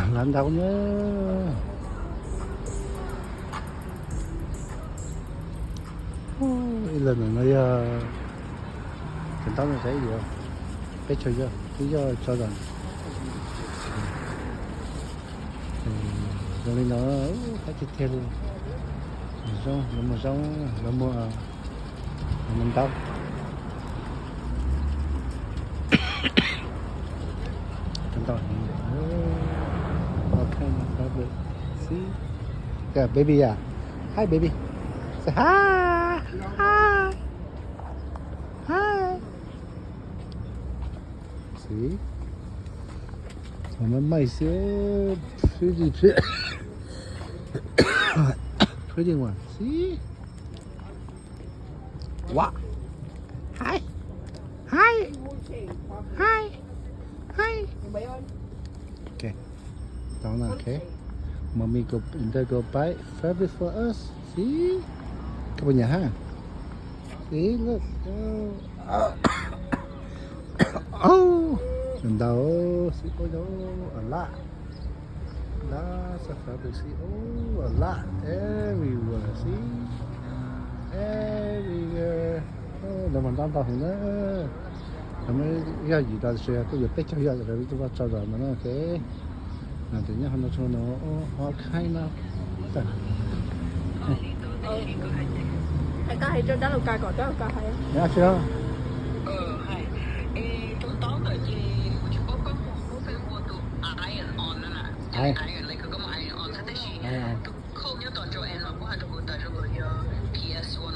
Hlais ntau na. Ib leeg no yog cov ntaub no saib yuav peb caug yoj, twb yoj tso zog. Zoo li no, qab tiag tiag li. Zoo, lawv muag zoo, lawv muag, lawv muag ntaub. Cov ntaub, ok, no problem. See? Yeah, baby, yeah. Hi, baby. Say hi. Hi. Hi. See? Thomas Mike is a pretty, pretty one. See? What? Hi. Hi. Hi. Hi. Okay. Tau na, okay. Mommy go, Inter go buy fabric for us. See? Koj puas nyiam ha? See, look. Oh. Oh. Ntau, see, oh, no, a lot. Lots of fabric, see, oh, a lot everywhere, see, everywhere. Oh, lawv muag ntaub ntau heev na. Lawv muab yog yim rau, kuj yuav peb caug yoj, lawv twb muab tso zog no na, okay. No ces nyob hauv no, tso no, all kind of stuff. Hais koj hais rau dab laug Kas kom dab laug Kas hais. Nyob tsis P S one.